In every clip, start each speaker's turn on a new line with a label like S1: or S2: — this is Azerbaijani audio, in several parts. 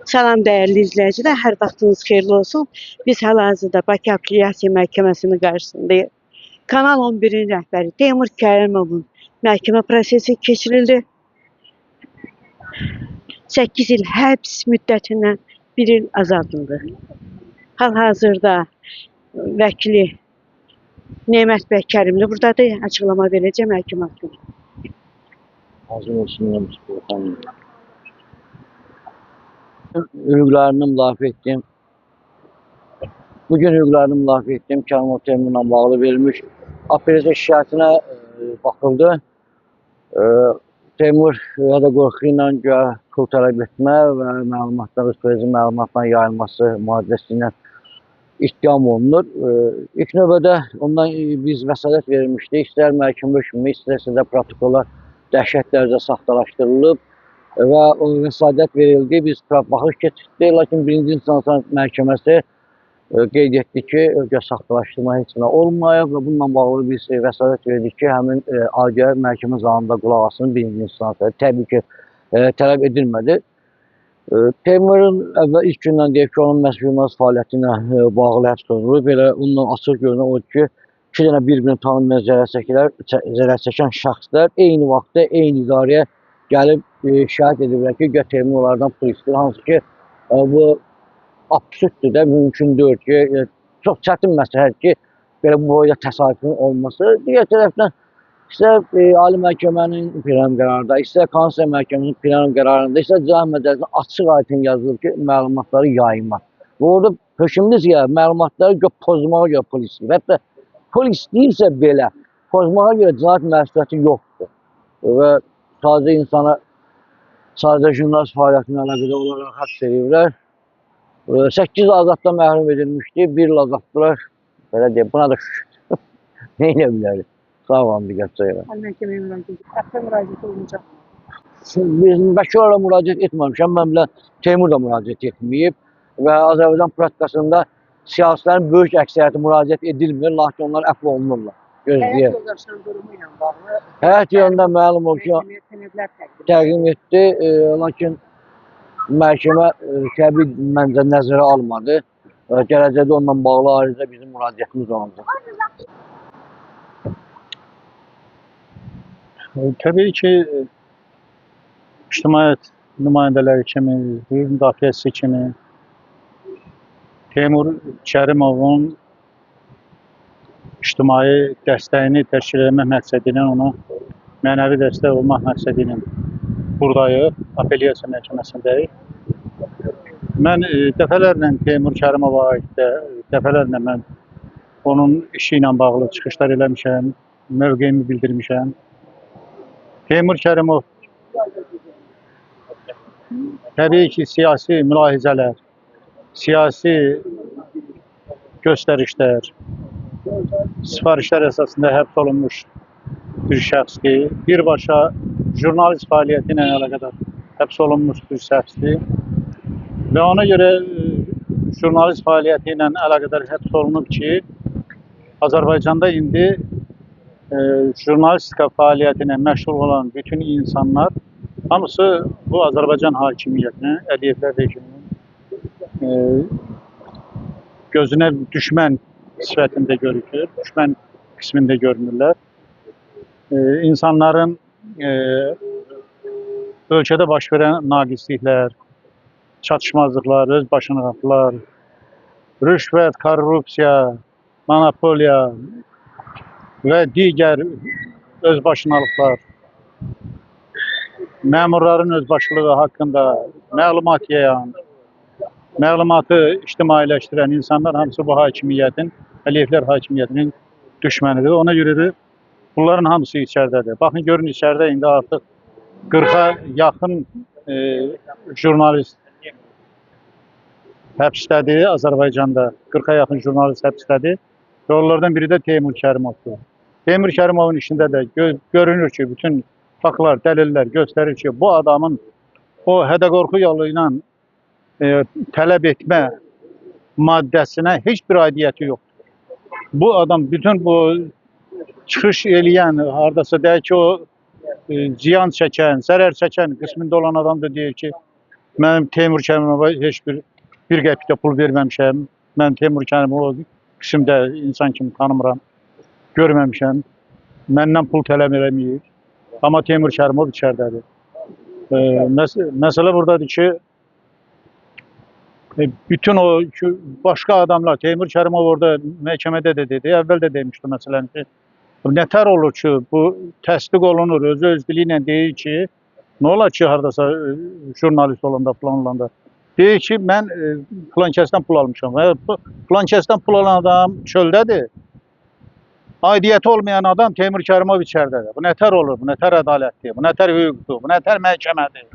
S1: Salam dəyərli izləyicilər, hər vaxtınız xeyirli olsun. Biz hal-hazırda Bakı Apellyasiya Məhkəməsinin qarşısındayıq. Kanal 11-in rəhbəri Teymur Kərimovun məhkəmə prosesi keçirildi. 8 il həbs müddətindən 1 il azadıldı. Hal-hazırda vəkili Nemət bəy Kərimli buradadır. Açıqlama verəcək məhkəmə haqqında.
S2: Hazır olsun xanım. Hüquqlarını müdafiə etdiyim, bugün hüquqlarını müdafiə etdiyim Kərimov Teymurla bağlı verilmiş apellyasiya şikayətinə baxıldı. Teymur ya da qorxu ilə güya pul tələb etmə və məlumatlar, ekspertizin məlumatların yayılması maddəsi ilə ittiham olunur. İlk növbədə ondan biz vəsatət vermişdik. İstər məhkəmə hökmü, istərsə də protokollar dəhşət dərəcədə saxtalaşdırılıb və o vəsatət verildi. Biz baxış keçirdik, lakin birinci instansiya məhkəməsi qeyd etdi ki, saxtalaşdırma heç nə olmayıb və bununla bağlı biz vəsatət verdik ki, həmin aidiyyət məhkəmə zalında qulaq asın birinci instansiya. Təbii ki, tələb edilmədi. Teymurun əvvəl ilk gündən deyib ki, onun məhz fəaliyyəti ilə bağlı həbs olunur. Belə ondan açıq görünən odur ki, iki dənə bir-birini tanınmayan zərər çəkən şəxslər eyni vaxtda eyni idarəyə gəlib şikayət ediblər ki, güya Teymur onlardan pul istəyir. Hansı ki, bu absurddur da, mümkün deyil ki, çox çətin məsələdir ki, belə bu boyda təsadüfün olması. Digər tərəfdən, istər Ali Məhkəmənin plenum qərarında, istər Konstitusiya Məhkəməsinin plenum qərarında, istər Cinayət Məcəlləsində açıq aydın yazılır ki, məlumatları yayma. Və orada hökmümüz ya, məlumatları görə pozmağa görə pul istəyir. Hətta pul istəyirsə belə, pozmağa görə cinayət məsuliyyəti yoxdur. Və sadəcə insana, sadəcə jurnalist fəaliyyətinə əlaqədar olaraq həbs ediblər. 8 azaddan məhrum edilmişdi, 1 il azaddılar. Belə deyək, buna da şükür. Nə edə bilərik? Sağ olun, diqqətinizə görə.
S3: Məhkəməyə müraciət, əfvə müraciət olunacaq.
S2: Biz vəkil olaraq müraciət etməmişəm, mən bilən Teymur da müraciət etməyib və Azərbaycan praktikasında siyasilərin böyük əksəriyyəti müraciət edilmir, lakin onlar əfv olunurlar.
S3: Həyat yoldaşının durumu ilə bağlı
S2: Həyat yolunda məlum oldu ki, təqdim etdi, lakin məhkəmə təbii məncə nəzərə almadı. Gələcəkdə onunla bağlı ayrıca bizim müraciətimiz olacaq.
S4: Təbii ki, ictimaiyyət nümayəndələri kimi, hüquq müdafiəçisi kimi Teymur Kərimovun ictimai dəstəyini təşkil etmək məqsədi ilə, ona mənəvi dəstək olmaq məqsədi ilə buradayıq, Apellyasiya Məhkəməsindəyik. Mən dəfələrlə Teymur Kərimova aid də, dəfələrlə mən onun işi ilə bağlı çıxışlar eləmişəm, mövqeyimi bildirmişəm. Teymur Kərimov təbii ki, siyasi mülahizələr, siyasi göstərişlər, sifarişlər əsasında həbs olunmuş bir şəxsdir. Birbaşa jurnalist fəaliyyəti ilə əlaqədar həbs olunmuş bir şəxsdir. Və ona görə jurnalist fəaliyyəti ilə əlaqədar həbs olunub ki, Azərbaycanda indi jurnalistika fəaliyyəti ilə məşğul olan bütün insanlar hamısı bu Azərbaycan hakimiyyətinin, Əliyevlər rejiminin gözünə düşmən sifətində görükür, düşmən qismində görünürlər. İnsanların ölkədə baş verən naqisliklər, çatışmazlıqlar, özbaşınalıqlar, rüşvət, korrupsiya, monopoliya və digər özbaşınalıqlar, məmurların özbaşılığı haqqında məlumat yayan, məlumatı ictimailəşdirən insanlar hamısı bu hakimiyyətin, Əliyevlər hakimiyyətinin düşmənidir. Ona görə də bunların hamısı içəridədir. Baxın, görün, içəridə indi artıq 40-a yaxın jurnalist həbsdədir Azərbaycanda. 40-a yaxın jurnalist həbsdədir və onlardan biri də Teymur Kərimovdur. Teymur Kərimovun işində də görünür ki, bütün faktlar, dəlillər göstərir ki, bu adamın o hədə-qorxu yolu ilə tələb etmə maddəsinə heç bir aidiyyəti yoxdur. Bu adam bütün bu çıxış eləyən, haradasa deyək ki, o ziyan çəkən, zərər çəkən qismində olan adam da deyir ki, Mənim Teymur Kərimova heç bir qəpik də pul verməmişəm. Mən Teymur Kərimovu qismdə insan kimi tanımıram, görməmişəm. Məndən pul tələb eləməyib. Amma Teymur Kərimov içəridədir. Məsələ buradadır ki, bütün o ki, başqa adamlar, Teymur Kərimov orada məhkəmədə də dedi, əvvəl də demişdi məsələn ki, nətər olur ki, bu təsdiq olunur, özü öz dili ilə deyir ki, nə olar ki, hardasa jurnalist olanda, filan olanda, deyir ki, mən filan kəsdən pul almışam. Filan kəsdən pul alan adam çöldədir. Aidiyyəti olmayan adam Teymur Kərimov içəridədir. Bu nətər olur, bu nətər ədalətdir, bu nətər hüquqdur, bu nətər məhkəmədir.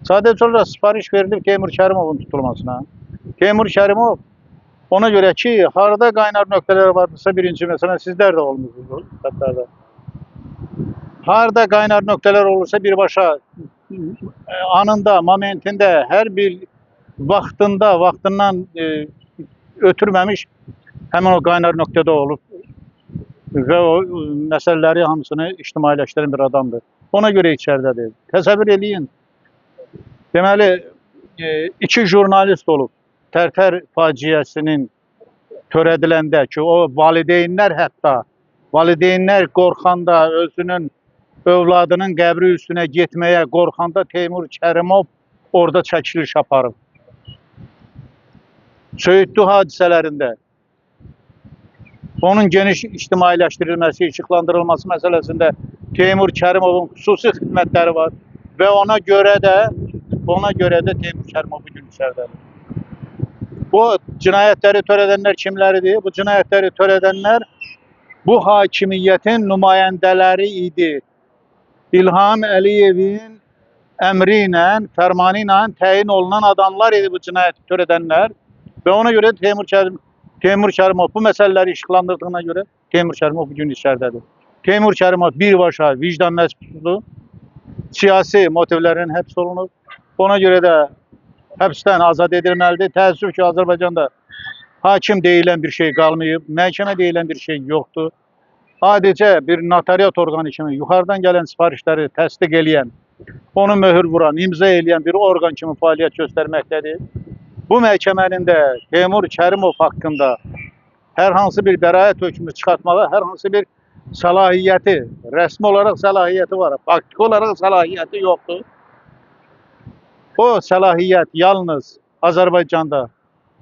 S4: Sadəcə olaraq sifariş verilib Teymur Kərimovun tutulmasına. Teymur Kərimov ona görə ki, harada qaynar nöqtələr vardısa birinci, məsələn, sizlər də olmusunuz xətlərdə. Harada qaynar nöqtələr olursa birbaşa anında, momentində, hər bir vaxtında, vaxtından ötürməmiş həmin o qaynar nöqtədə olub və o məsələləri hamısını ictimailəşdirən bir adamdır. Ona görə içəridədir. Təsəvvür eləyin. Deməli, iki jurnalist olub Tərtər faciəsinin törədiləndə ki, o valideynlər hətta, valideynlər qorxanda, özünün övladının qəbri üstünə getməyə qorxanda Teymur Kərimov orada çəkiliş aparıb. Söyüddü hadisələrində onun geniş ictimailəşdirilməsi, işıqlandırılması məsələsində Teymur Kərimovun xüsusi xidmətləri var və ona görə də Teymur Kərimov bugün içəridədir. Bu cinayətləri törədənlər kimləridir? Bu cinayətləri törədənlər bu hakimiyyətin nümayəndələri idi. İlham Əliyevin əmri ilə, fərmanı ilə təyin olunan adamlar idi bu cinayəti törədənlər və ona görə Teymur Kərimov bu məsələləri işıqlandırdığına görə Teymur Kərimov bugün içəridədir. Teymur Kərimov birbaşa vicdan məhbusludur, siyasi motivlərlə həbs olunub. Ona görə də həbsdən azad edilməlidir. Təəssüf ki, Azərbaycanda hakim deyilən bir şey qalmayıb, məhkəmə deyilən bir şey yoxdur. Adicə bir notariat orqanı kimi yuxarıdan gələn sifarişləri təsdiq eləyən, onu möhür vuran, imza eləyən bir orqan kimi fəaliyyət göstərməkdədir. Bu məhkəmənin də Teymur Kərimov haqqında hər hansı bir bəraət hökmü çıxartmağa hər hansı bir səlahiyyəti, rəsmi olaraq səlahiyyəti var, faktiki olaraq səlahiyyəti yoxdur. O səlahiyyət yalnız Azərbaycanda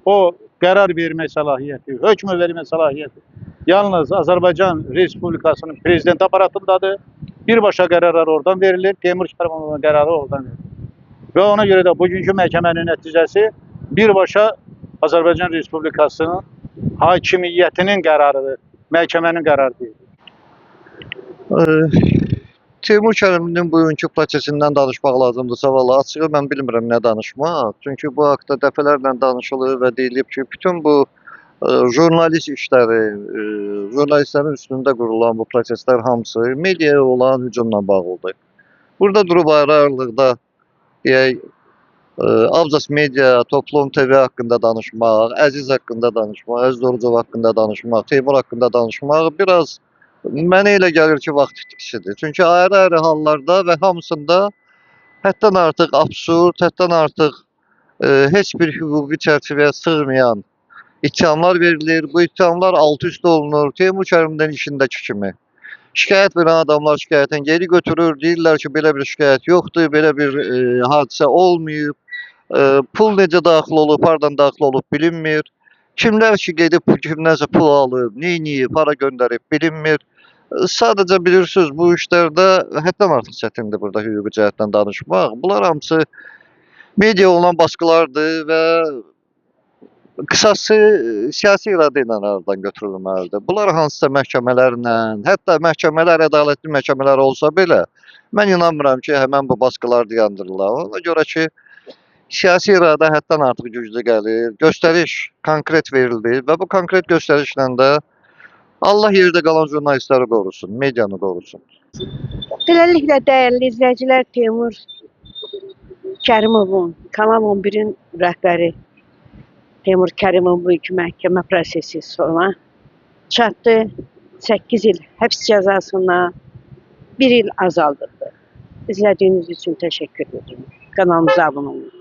S4: o qərar vermə səlahiyyəti, hökmü vermə səlahiyyəti yalnız Azərbaycan Respublikasının prezident aparatındadır. Birbaşa qərarlar oradan verilir, Teymur Kərimovun qərarı oradan verilir. Və ona görə də bugünkü məhkəmənin nəticəsi birbaşa Azərbaycan Respublikasının hakimiyyətinin qərarıdır, məhkəmənin qərarı deyil.
S5: Teymur Kərimovun bugünkü prosesindən danışmaq lazımdırsa, valla açığı mən bilmirəm nə danışmaq. Çünki bu haqda dəfələrlə danışılır və deyilib ki, bütün bu jurnalist işləri, jurnalistlərin üstündə qurulan bu proseslər hamısı mediaya olan hücumla bağlıdır. Burada durub ayrı-ayrılıqda deyək, Abzas Media, Toplum TV haqqında danışmaq, Əziz haqqında danışmaq, Əziz Orucov haqqında danışmaq, Teymur haqqında danışmaq biraz mənə elə gəlir ki, vaxt itkisidir. Çünki ayrı-ayrı hallarda və hamısında həddən artıq absurd, həddən artıq heç bir hüquqi çərçivəyə sığmayan ittihamlar verilir. Bu ittihamlar alt-üst olunur. Teymur Kərimovun işindəki kimi. Şikayət verən adamlar şikayətini geri götürür. Deyirlər ki, belə bir şikayət yoxdur, belə bir hadisə olmayıb. Pul necə daxil olub, hardan daxil olub bilinmir. Kimlər ki, gedib kimdənsə pul alıb, neyniyib, hara göndərib bilinmir. Sadəcə bilirsiniz, bu işlərdə həddən artıq çətindir burada hüquqi cəhətdən danışmaq. Bunlar hamısı media olan baskılardır və qısası siyasi iradə ilə aradan götürülməlidir. Bunlar hansısa məhkəmələrlə, hətta məhkəmələr, ədalətli məhkəmələr olsa belə, mən inanmıram ki, həmən bu baskılar dayandırırlar. Ona görə ki, siyasi iradə həddən artıq güclü gəlir, göstəriş konkret verildi və bu konkret göstərişlə də Allah yerdə qalan jurnalistləri qorusun, medianı qorusun.
S1: Beləliklə, dəyərli izləyicilər, Teymur Kərimovun, Kanal 11-in rəhbəri Teymur Kərimovun bugünkü məhkəmə prosesi sona çatdı. 8 il həbs cəzasına 1 il azaldıldı. İzlədiyiniz üçün təşəkkür edirəm. Kanalımıza abunə olun.